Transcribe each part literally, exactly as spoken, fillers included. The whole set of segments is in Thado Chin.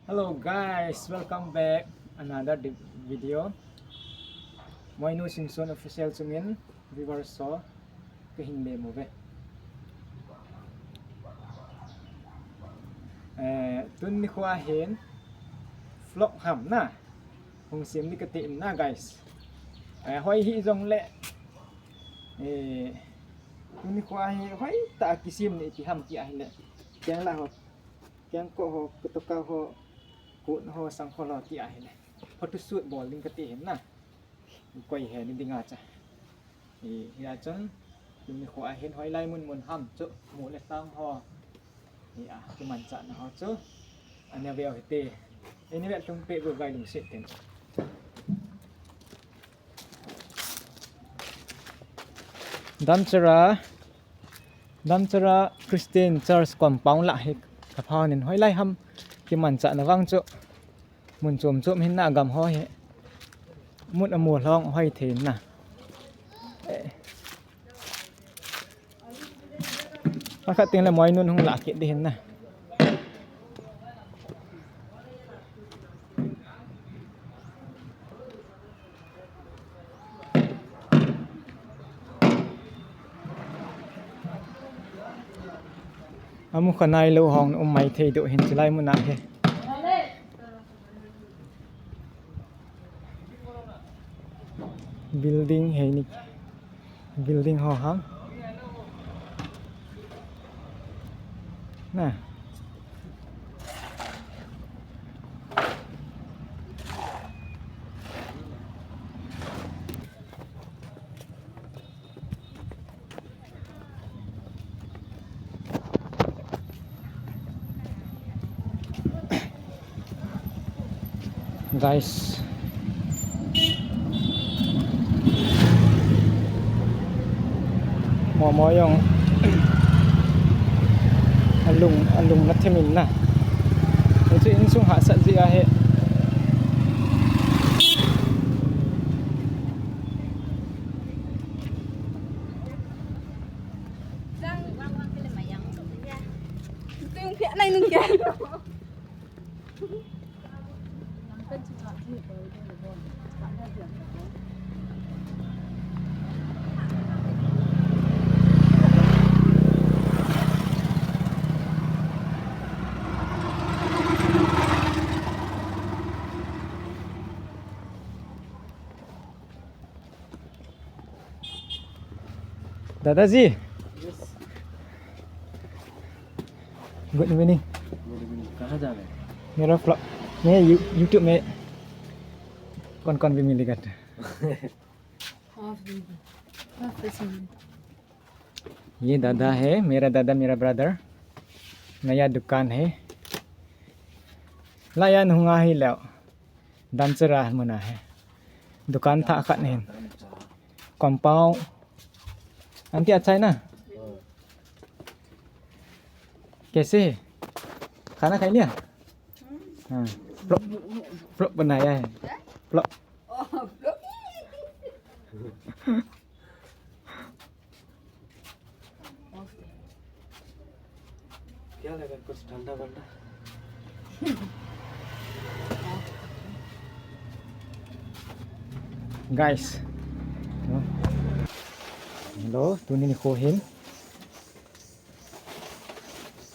Hello guys, welcome back another di- video. Moinu Singson official chungin viewers ho kahin lemu ve. Eh, tun nikho hin vlog ham na hung sem ding kati in na guys. Eh, hoi hijongle, eh, tun nikho hi hoitah kisem ni ti ham ti ahile, keng la ho, keng ko ho, kutoka ho, kut ho, sang ho lo ti ahile, photoshoot bol ding kati hin na. Koi he ni dinga cha. Hi, hia chun, tun nikho ahin hoilai mun mun ham chu, mu le tang ho. Hi a, kimanchahna ho chu. Ana veu hite. Eini ve lhung peh gu gai lungset tin. Damchara, Damchara Christian Church compound lah hi kapha nin hoilai ham kimanchahna vang chu. Mun chom chom hin na gam ho hi. Mun amu lhong hoi thei na. Eh. Pakhat teng le Moinun hung lah kit ding hin na. Amu kha nailou hong um mai thei deuh hin chulai mun a hi. Building hei ni. Building ho ham. Na. Guys. Momo jong alung, alung na thimin na. Hichu insung hahsat jeh ahi. दादाजी। Yes। Good evening। Good evening। कहाँ जा रहे हैं? मेरा vlog, मैं you-, YouTube में कौन कौन भी मिलेगा। ये दादा है, मेरा दादा, मेरा brother। नया दुकान है। Laiya nahung ahi leh Damchara mun a hi dukan thah khat nahin. Compound. Aunty, अच्छा है ना? कैसे है? खाना खा लिया? हाँ। Vlog, vlog बनाया है। Vlog। क्या लगा, कुछ ठंडा वंडा? Guys. Hello, tuni nikho hin.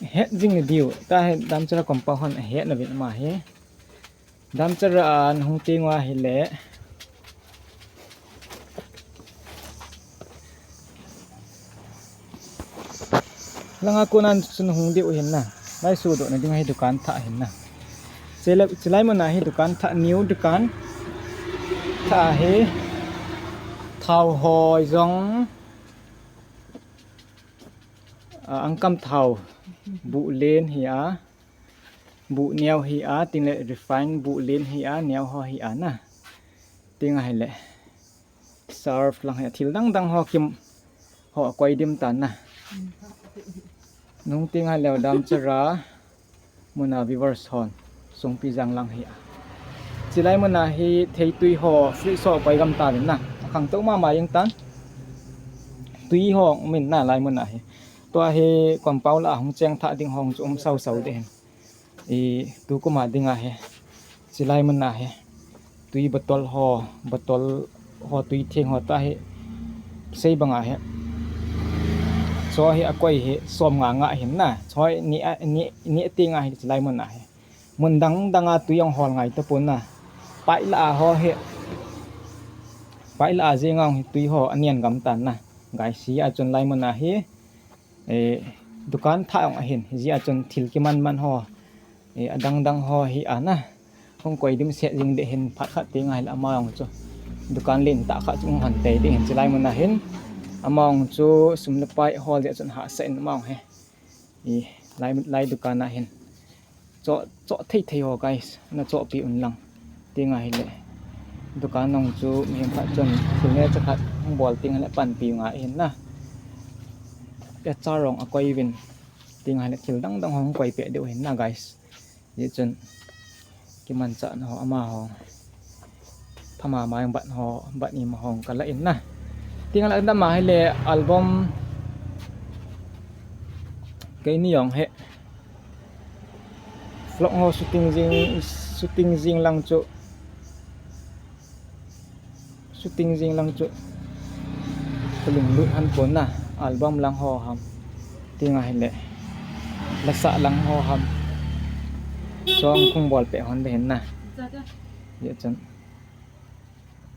Het jing ni diu, ta hi Damchara compound hon het na vin ma hi. Damchara a nahung teng uva ahile. Langa kona chu nahung diu hin na. Lai sudoh na ding hi dukan thah hin na. Chule, chulai mun a hi dukan thah, new dukan thah hi. Thao hoi jong. A, angkam thao. Buh len hi a. Buh neo hi a, tin le refine buh len hi a, neo ho hi a na. Tin ahile. Surf lang hi a, thil dang dang ho kim ho koi dim tan na. Nahung teng ahile Damchara mun a viewers hon songpi jang lang hi a. Chulai mun a hi theitui ho, fridge ho koi gam tauvin na. Akhangtou mama jeng tan. Tui ho um in na lai mun a hi. Tua hi compound lah a hung cheng thah ding ho chu um sau sau ding hin. I, tukum a ding ahi. Chilai mun ahi. Tui bottle ho, bottle ho tui theng ho ta hi. Sei bang ahi. Cho hi akoi hi som nga nga hin na. Cho hi ni a, ni, ni ting ahi chilai mun ahi. Mun dang dang a tui ang hol ngai ta pon na. Pai la a ho hi. Pai la a jeng ang hi tui ho anian gam tan na. Guys, hi a chun lai mun ahi. Eh, dukan thah ong ahin, hijeh a chun thil kiman man ho, eh, adang dang ho hi ana. Hung koi dimset jing ding hin phat khat teng ahile ama ong chu. Dukan len tah khat chu hung hon tei ding hin chilai mun ahin. Ama ong chu sum le pai hol jeh chun hahsa in ama ong hi. Eh, lai, lai dukan ahin. Cho, cho thei thei ho guys, na chohpi un lang. Ting ahile. Dukan nong chu mihem khat chun thil neocha khat hung bol ting ahile panpi ngai hin na. Achar ong akoi uvin. Ting ahile thil dang dang hung koi peh diu hin na guys. Hijeh chun kimanchahna ho amaho. Phama mai bat ho, bat ima ho kala in na. Ting ahile dam ahile album keini ong hi. Vlog ho shooting jing, shooting jing lang chu. Shooting jing lang chu. Kalunglut hon pon na. Album lang ho ham. Ting ahile. Lasa lang ho ham. Chong kung bol peh hon ding hin na. Hijeh chun.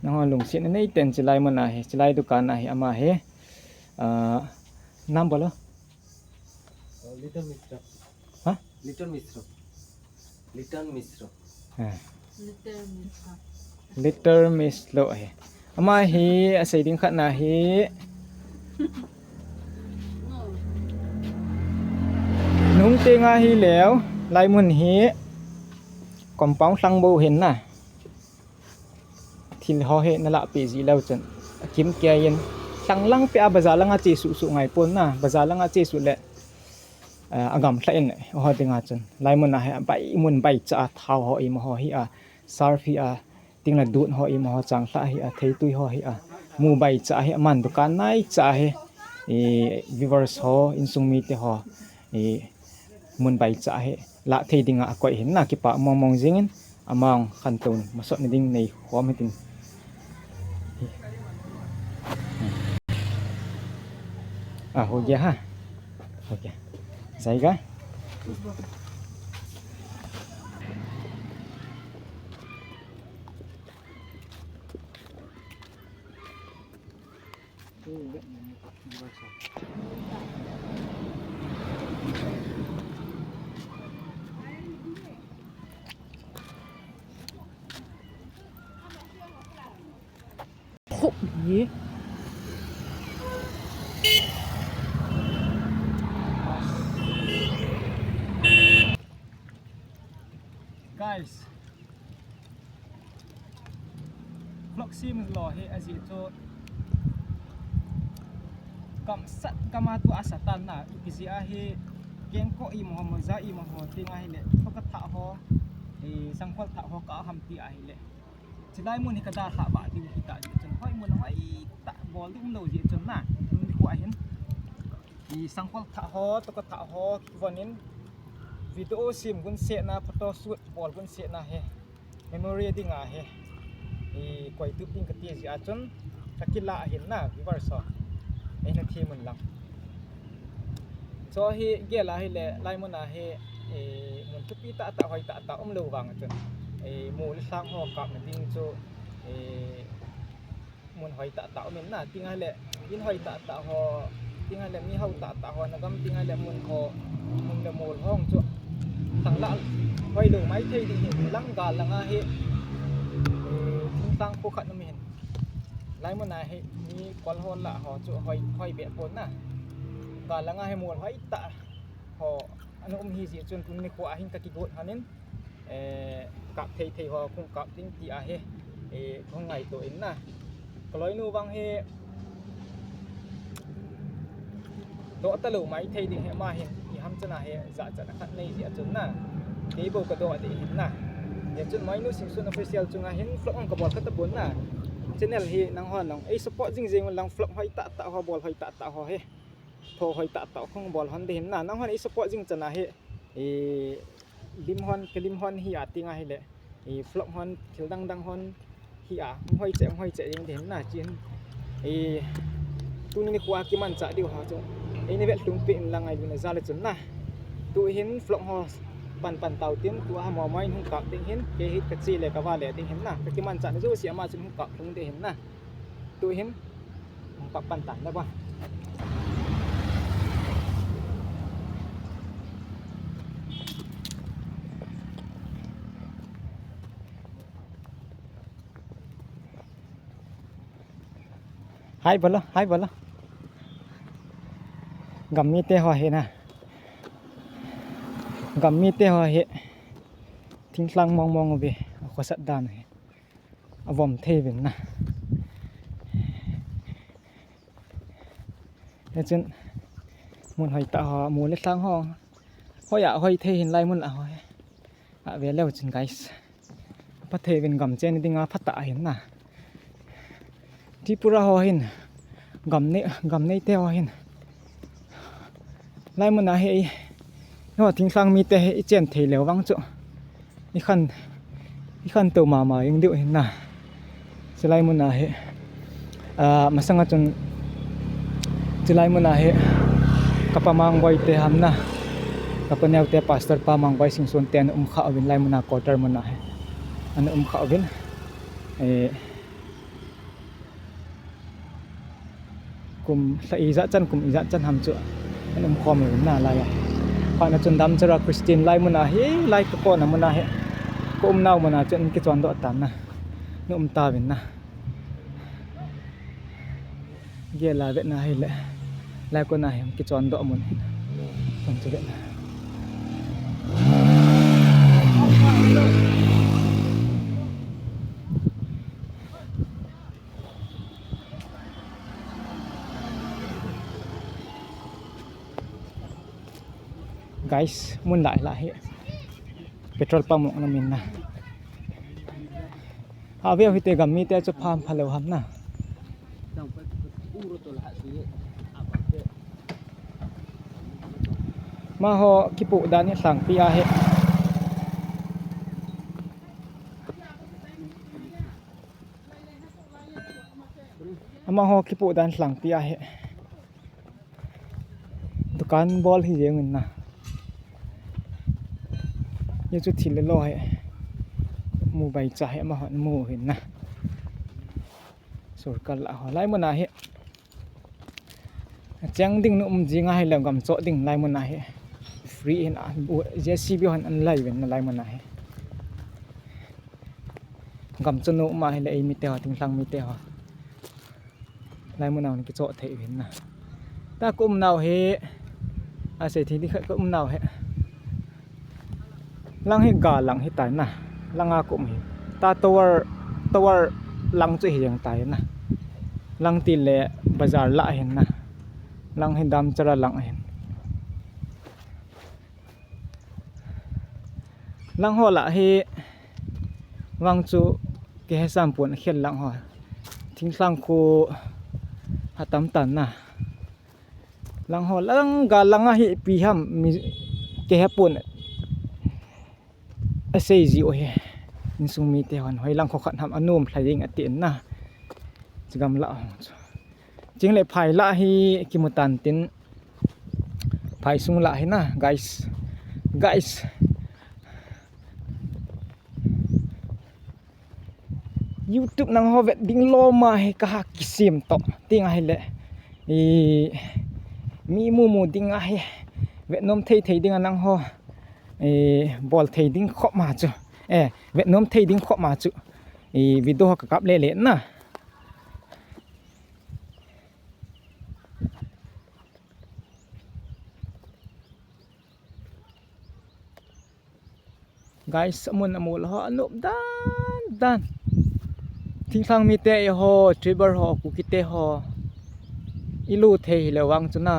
Nangho lungset na nei ten chilai mun ahi, chilai dukan ahi ama hi. Ah, nam bolo? Oh, Little Mishra. Ha? Little Mishra. Little Mishra. Ha. Little Mishra. Little Mishra ahi. Ama hi asei ding khat na hi. Nung teng ahileh, lai mun hi compound lhang bou hin na. Thil ho hi nalahpeh jeh leu chun. Akim kei in. Lhang lang peh a bazar langa che suh suh ngai pon na. Bazar langa che suh le, ah, agamlha in ho dinga chun. Lai mun a hi abai mun baicha a thao ho ima ho hi a. Surf hi a. Ting le dut ho ima ho changlhah hi a. Theitui ho hi a. Mu baicha hi a. Man dukan naicha hi. I viewers ho, insung mite ho. I mun baicha hi. Lah thei dinga akoi hin na kipa mong mong jingin. Amang khantouna masot na ding nei khom hitin. Ah, ho gaya ha. Ho gaya. Jayega. Khop ni. Guys, vlog sem lou hi ajeh chu kam sat kam a tu asa tan na, ipi jeh a hi kengkoh ima ho, moja ima ho, ting ahileh, thoka thah ho, eh, sangkhol thah ho ka ham ti ahileh. Chilai mun hi ka dalhah ba diu hita jeh chun, hoi mun hoitah bol ding umlou jeh chun na, tuni nikho a hin. I sangkhol thah ho, thoka thah ho, kivon in video sem gun seh na, photo shoot bol gun seh na hi. Memory dinga hi, i koi tup ding kati jeh a chun, ka kilah ahin na, viewers ho. Eina them un lang. Chu hi gel ahileh, lai mun a hi, i mun thupi tah tah, hoi tah tah umlou vang chun. I mol le lhang ho kapna ding chu, i mun hoi tah tah um in na, ting ahileh, in hoi tah tah ho, ting ahileh, mi hao tah tah ho, na gam ting ahileh, mun ho, mun le mol ho chu. Thang lah, hoilou maithei ding hi, lang gal langa hi, eh, thing thang khu khat um hin. Lai mun a hi, mi kol ho lah ho chu, hoi, hoi beh pon na. Gal langa hi mol hoi tah ho, ana um hi jeh chun tuni nikho a hin ka kigot hon in. Eh, kap thei thei ho, kung kap ding ti ahi. Eh, kung ngaito in na. Ka loinu vang hi. Doh talou maithei ding hi ama hin. I ham chana hi, jachat khat nei jeh a chun na. Kei bou ka doh ding hin na. Hijeh chun Moinu Singson Official chunga hin vlog ong ka bol kha tapon na. Channel hi nangho nang. Ei support jing jing un lang vlog hoi tah tah ho, bol hoi tah tah ho hi. Tho hoi tah tah kong bol hon ding hin na. Nanghon ei support jing chana hi. I lim hon, ka lim hon hi a ting ahile, i vlog hon, thil dang dang hon hi a, hung hoi cheh, hung hoi cheh ding ding na, chin. I, tuni nikho a kimanchah diu ho chu, i, nei vet lhung peh in lang ngai luna jal a chun na. Tu hin vlog ho pan pan tau tin, tua ha mo mo in hung kap ding hin, kei hi ka che le ka va le ding hin na. Ka kimanchah na jouse ama chun hung kap lhung ding hin na. Tu hin, hung kap pan tan le ba. Hi bolo, hi bolo. Gam mite ho hi na. Gam mite ho hi. Thinglhang mong mong uve, a khosat dan hi. A vom thei uvin na. Hichun mun hoi tah ho, mun le lhang ho. Hoi a hoi thei hin lai mun a hoi. A ve leu chun guys. Pha thei uvin gam chen dinga phatah ahin na. Tripura ho hin gam nei, gam neite ho hin. Lai mun a hi, ho thinglhang mite hi i chen thei leu vang chu. I khan, i khantou mama jeng diu hin na. Chulai mun a hi, ah, masang a chun, chulai mun a hi, ka pa Mangboi te ham na. Ka pa neo te pastor pa Mangboi Singson te ana um kha uvin lai mun a quarter mun a hi. Ana um kha uvin. Eh, kum lha ijat chan, kum ijat chan ham chu an um khom uvin na lai a. Phat na chun Damchara Christian lai mun a hi, lai ka kona mun a hi, ka um nau mun a chu an kichon doh tan na, na um tauvin na. Gel a vet na hi le, lai kona hi kichon doh mun hi. Kon chu vet na. Guys, mun lai lai hi. Petrol pump mong na min na. Ha ve hite gam mite chu pham phalou ham na. Amaho kipu dan hi lhangpi a hi. Amaho kipu dan lhangpi a hi. Dukan bol hi jeng in na. Ye chu thil le lo hi. Mu bai cha hi amaho mu hin na. Sorkar lah ho lai mun a hi. Cheng ding nu um jing a hi le gam cho ding lai mun a hi. Free hin a, J C B hon an lai uvin na lai mun a hi. Gam cho nu um a hi le ei mite ho, thinglhang mite ho. Lai mun a hon kicho thei uvin na. Ta ka um nau hi. A sei thei di khat ka um nau hi. Lang hi ga lang hi tai na. Lang a ka um hi. Ta tower, tower lang chu hi jeng tai na. Lang ti le bazar lah hin na. Lang hi Damchara lang hin. Lang ho lah hi vang chu kei he sam pon khel lang ho. Thinglhang khu ha tam tan na. Lang ho lang ga lang a hi pi ham mi kei he pon. A sei ji u hi. Insung mite hon hoi lang kho khat ham anom lha jing ati na. Chigam lah ho chu. Ching le phai lah hi kimu tan tin. Phai sung lah hi na, guys. Guys. YouTube nangho vet ding lom a hi ka ha kisem to. Ting a hi le. I, mi mu mu ding a hi. Vet nom thei thei ding a nangho. I, bol thei ding khop ma chu. Eh, vet nom thei ding khop ma chu. I, video ho ka kap le le na. Guys, amun amol ho anop dan dan. Thinglhang mite eiho, tribal ho, Kuki te ho. I lu thei hi le vang chu na.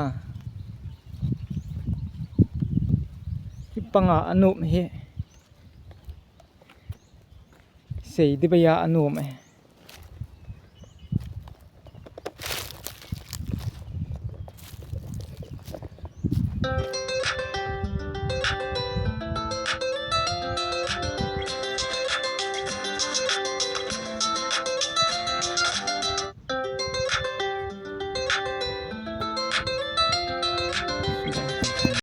Hi panga anop hi. Sei di baya anop e.